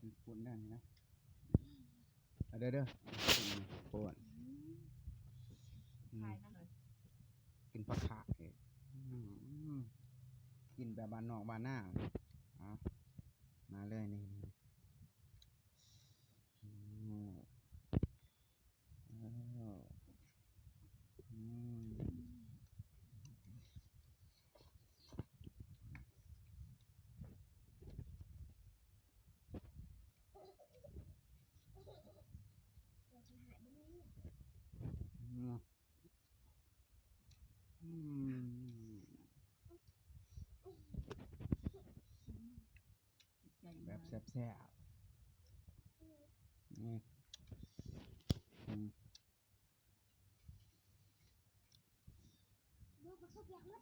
ກິນປຸ້ນແລ້ວນີ້ນະ ເອົາເດີ ເດີ ປຸ້ນ ອືມ ຂາຍນະເຮີ້ຍ ກິນປາຂາດອີກ ອືມ ກິນແບບບ້ານນອກບ້ານນາ ເອົາ ມາເລີຍນີ້ ນີ້ ອືມ ເອີ ອືມ ອືມ ອືມ ແບບແຊບໆ ນີ້ ອືມ. ບໍ່ ບໍ່ສຸກຢາກໝົດ